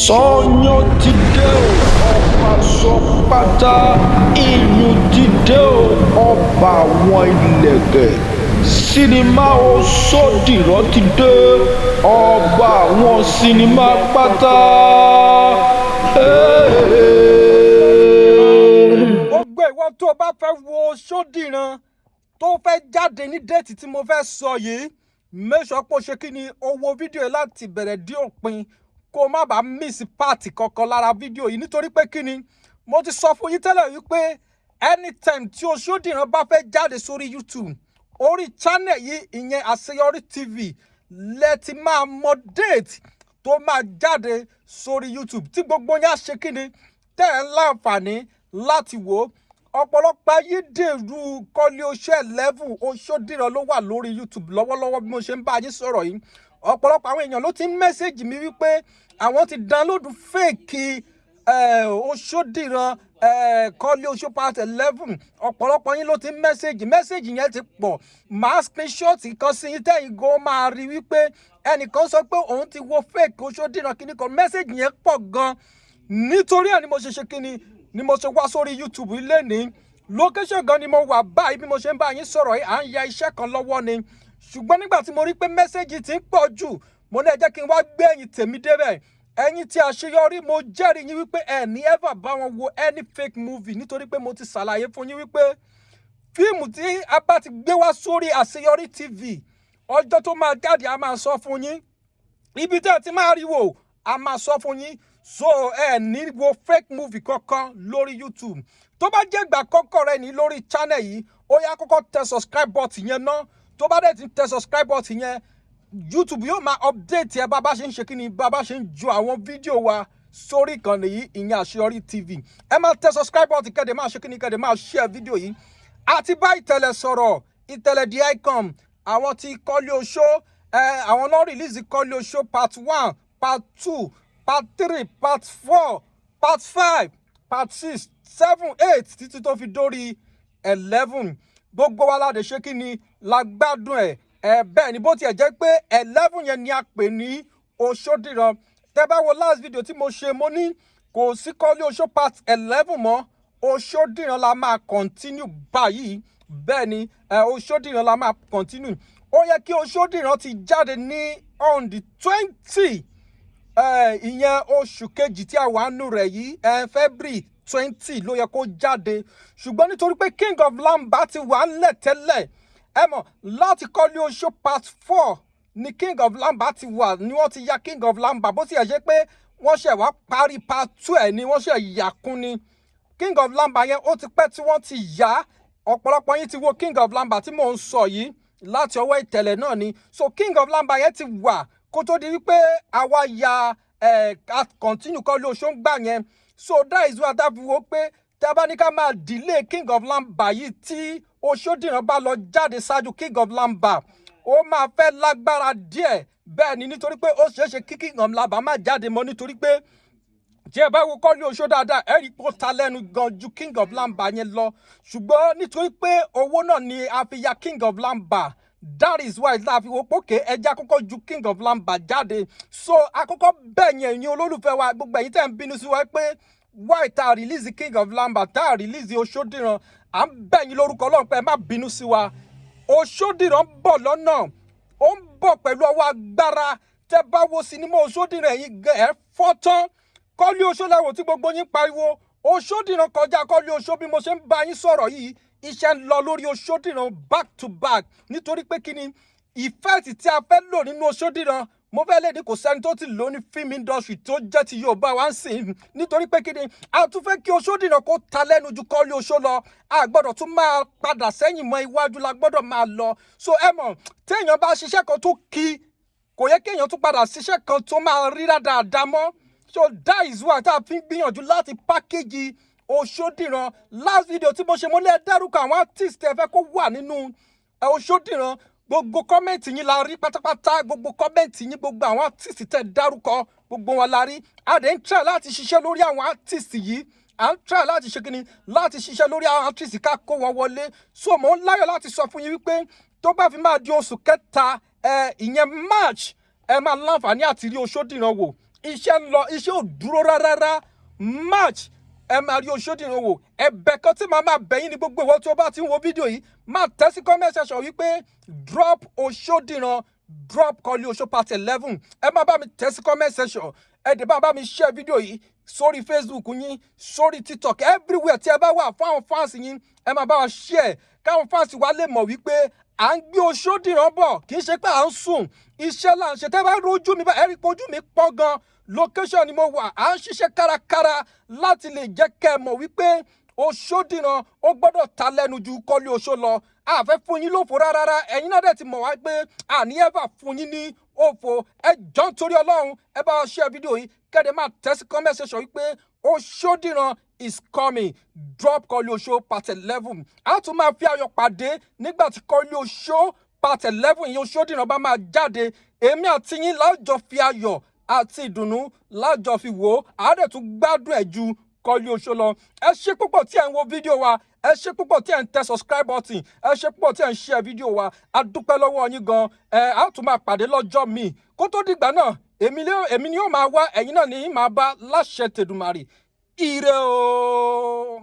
Sọ́yán ti dé o, ọba sọ pátá. Iyùn ti dé o, ọba àwọn ìlẹ̀kẹ̀. Sinimá Oṣódìrán ti dé, ọba àwọn sinimá pátá. Gbogbo ìwọ tó o bá fẹ́ wo Oṣódìrán tó fẹ́ jáde ní date tí mo fẹ́ sọ yìí, make sure pé o ṣe kí ni, o wo fídíò yìí láti bẹ̀rẹ̀ dé òpin, kó o má bàa miss part kankan lára fídíò yìí. Nítorí pé kí ni, mo ti sọ fún yín tẹ́lẹ̀ wípé anytime tí Oṣódìrán bá fẹ́ jáde sórí YouTube, orí channel yìí, ìyẹn Àṣeyọrí TV, lẹ ti máa mọ date tó máa jáde sórí YouTube, tí gbogbo yín á ṣe kí ni, tẹ́ ẹ̀ ń láǹfààní láti wò ó. Ọ̀pọ̀lọpọ̀ ayédèrú Kọ́lé Oṣó 11 Oṣódìrán ló wà lórí YouTube lọ́wọ́lọ́wọ́ bí mo ṣe ń bá yín sọ̀rọ̀ yìí. Ọ̀pọ̀lọpọ̀ àwọn èèyàn ló ti ń message mi wípé àwọn ti download fake Oṣódìrán, Kọ́lé Oṣó part 11. Ọ̀pọ̀lọpọ̀ yín ló ti ń message. Message yẹn ti pọ̀. Màá screenshot kan sí yín, tẹ́yìn gan máa rí wípé ẹnìkan sọ pé òun ti wo fake Oṣódìrán kíní kan. Message yẹn pọ̀ gan. Nítorí ẹ̀ ni mo ṣe ṣe kíni, ni mo ṣe wá sórí YouTube lẹ́ni. Location gan ni mo wà báyìí bí mo ṣe ń bá yín sọ̀rọ̀ yìí. À ń ya iṣẹ́ kan lọ́wọ́ ni, ṣùgbọ́n nígbà tí mo rí pé message ti ń pọ̀ jù, mo ní ẹ jẹ́ kí n wá gbé ẹ̀yìn tèmi débẹ̀. Ẹ̀yin tí Àṣeyọrí, mo jẹ́rìí yín wípé ẹ ní ever bá wọn wo any fake movie, nítorí pé mo ti ṣàlàyé fún yín wípé fíìmù tí a bá ti gbé wá sórí Àṣeyọrí TV, ọjọ́ tó máa jáde, a máa sọ fún yín. Ibi tí ẹ ti máa rí wò, a máa sọ fún yín. So ẹ ní wo fake movie kankan lórí YouTube. Tó bá jẹ́ ìgbà àkọ́kọ́ rẹ ní lórí channel yìí, ó yá, kọ́kọ́ tẹ subscribe button yẹn ná. Tó bá dẹ̀ ti tẹ subscribe button yẹn, YouTube yóò máa update ẹ bá bá ṣe ń ṣe kí ni, bá bá ṣe ń ju àwọn fídíò wa sórí ìkànnì yìí, ìyẹn Àṣeyọrí TV. Ẹ máa tẹ subscribe button, kẹ́dẹ̀ máa ṣe kí ni, kẹ́dẹ̀ máa share fídíò yìí. Àti bá Ìtẹ̀lẹ̀ sọ̀rọ̀, Ìtẹ̀lẹ̀ the icon, àwọn tí Kọ́lé Oṣó ẹ, àwọn náà release Kọ́lé Oṣó part 1, part 2, part 3, part 4, part 5, part 6, 7, 8, títí tó fi dórí 11. Gbogbo wa la dẹ̀ ṣe kí ni, la gbádùn ẹ̀ ẹ. Bẹ́ẹ̀ ni, bó tiẹ̀ jẹ́ pé 11 yẹn ni a pè ní Oṣódìran. Tẹ́ bá wo last video tí mo ṣe, mo ní kò sí Kọ́lé Oṣó part 11 mọ́, Oṣódìran la máa continue báyìí. Bẹ́ẹ̀ ni ẹ, Oṣódìran la máa continue. Ó yẹ kí Oṣódìran ti jáde ní on the 20, ìyẹn oṣù kejì tí a wà nù rẹ̀ yìí, February 20 ló yẹ kó jáde. Ṣùgbọ́n nítorí pé King of Lamba ti wà ńlẹ̀ tẹ́lẹ̀, ẹ mọ̀, láti Kọ́lé Oṣó part 4 ni King of Lamba ti wà, ni wọ́n ti ya King of Lamba. Bó ti yẹ ṣe pé wọ́n ṣẹ̀ wá parí part 2 ẹ̀ ni wọ́n ṣẹ̀ yà kún ni. King of Lamba yẹn, ó ti pẹ́ tí wọ́n ti yá. Ọ̀pọ̀lọpọ̀ yín ti wo King of Lamba tí mò ń sọ yìí, láti ọwọ́ Ìtẹ̀lẹ̀ náà ni. So King of Lamba yẹn ti wà kó tó di wípé àwa ya ẹ̀ continue Kọ́lé Oṣó ń gbà yẹn. So that is why tá a fi wo pé tí a bá ní ká máa delay King of Lamba yìí, tí Oṣódìran bá lọ jáde ṣáájú King of Lamba, ó máa fẹ́ lágbára díẹ̀. Bẹ́ẹ̀ ni, nítorí pé ó ṣeé ṣe kí King of Lamba má jáde mọ́, nítorí pé tí ẹ bá wo Kọ́lé Oṣó dáadáa, ẹ rí kó ta lẹ́nu gan ju King of Lamba yẹn lọ. Ṣùgbọ́n nítorí pé owó náà ni a fi ya King of Lamba, that is why la fi wo pókè ẹja àkọ́kọ́ ju King of Lamba jáde. So àkọ́kọ́ bẹ́ẹ̀ yẹn, ẹ̀yin olólùfẹ́ wa, gbogbo ẹ̀yin tẹ́ ń bínú sí wa pé why tá a release King of Lamba, tá a release Oṣódìran, à ń bẹ̀ yín lórúkọ Ọlọ́run pé ẹ má bínú sí wa. Oṣódìran ń bọ̀ lọ́nà, ó ń bọ̀ pẹ̀lú ọwọ́ agbára. Tẹ́ bá wo sinimá Oṣódìran, ẹ̀yin ẹ̀ fọ́ tán. Kọ́lé Oṣó lẹ́wọ̀ tí gbogbo yín pariwo. Oṣódìran kọjá Kọ́lé Oṣó. Bí mo ṣe ń bá yín sọ̀rọ̀ yìí, iṣẹ́ ń lọ lórí Oṣódìran back to back. Nítorí pé kí ni, effect tí a fẹ́ lò nínú Oṣódìran, mo fẹ́ lè ní kò sẹ́ni tó ti lò ní film industry tó jẹ́ ti Yorùbá wá ń sìn. Nítorí pé kí ni, a tún fẹ́ kí Oṣódìran kó ta lẹ́nu ju Kọ́lé Oṣó lọ. A gbọ́dọ̀ tún máa padà sẹ́yìn mọ́, iwájú la gbọ́dọ̀ máa lọ. So ẹ mọ̀, téèyàn bá ṣiṣẹ́ kan tó kí, kò yẹ kéèyàn tún padà ṣiṣẹ́ kan tó máa rí dáadáa mọ́. So that is why tá a fi ń gbìyànjú láti package Oṣódìran. Last video tí mo ṣe, mo lé ẹ dárúkọ àwọn artist ẹ fẹ́ kó wà nínú Oṣódìran. Gbogbo comment yín la rí pátápátá. Gbogbo comment yín, gbogbo àwọn artist tẹ́ dárúkọ, gbogbo wọn la rí. A dẹ̀ ń try láti ṣiṣẹ́ lórí àwọn artist yìí. À ń try láti ṣe kíni, láti ṣiṣẹ́ lórí àwọn artist, ká kó wọn wọlé. So mò ń láyọ̀ láti sọ fún yín wípé tó bá fi máa di oṣù kẹta ẹ, ìyẹn March, ẹ máa láǹfààní àti rí Oṣódìran wò. Iṣẹ́ ń lọ, iṣẹ́ ò dúró rárá. March, ẹ máa rí Oṣódìran wò. Ẹ̀bẹ̀ kan tí màá máa bẹ̀ yín ní, gbogbo ìwọ tí o bá ti ń wo fídíò yìí, máa tẹ̀ sí comment section wípé "Drop Oṣódìran, drop Kọ́lé Oṣó part 11". Ẹ máa bá mi tẹ̀ sí comment section. Ẹ dẹ̀ bá mi share fídíò yìí sórí Facebook yín, sórí TikTok, everywhere tí ẹ bá wà, fún àwọn fans yín. Ẹ máa bá wa share káwọn fans wa lè mọ̀ wípé à ń gbé Oṣódìran bọ̀. Kì í ṣe pé à ń sùn, iṣẹ́ là ń ṣe. Tẹ́ bá rójú mi bá, ẹ rí i pé ojú mi pọ́n gan. Location ni mo wà. À ń ṣiṣẹ́ kárakára láti lè jẹ́ kẹ́ ẹ mọ̀ wípé Oṣódìran ó gbọ́dọ̀ ta lẹ́nu ju Kọ́lé Oṣó lọ. A fẹ́ fún yín lófo rárá. Ẹ̀yin náà dẹ̀ ti mọ̀ wá pé àní ever fún yín ní òfo. Ẹ jọ̀ọ́, nítorí Ọlọ́run, ẹ bá wa share fídíò yìí, kẹ́dẹ̀ máa tẹ̀ sí comment section wípé "Oṣódìran is coming, drop Kọ́lé Oṣó part 11". A tún máa fi ayọ̀ pàdé nígbà tí Kọ́lé Oṣó part 11 yìí, Oṣódìran, bá máa jáde. Èmi àti yín lájọ fi ayọ̀ àti ìdùnnú lájọ fi wò ó. Àádẹ́ tún gbádùn ẹ̀ ju Kọ́lé Oṣó lọ. Ẹ ṣé púpọ̀ tí ẹ̀ ń wo fídíò wa. Ẹ ṣé púpọ̀ tí ẹ̀ ń tẹ subscribe button. Ẹ ṣé púpọ̀ tí ẹ̀ ń share fídíò wa. A dúpẹ́ lọ́wọ́ yín gan. Ẹ á tún máa pàdé lọ́jọ́ míì. Kó tó dìgbà náà, èmi ni yóò máa wá, ẹ̀yin náà ní máa bá láṣẹ tèdùmàrè. Ire o.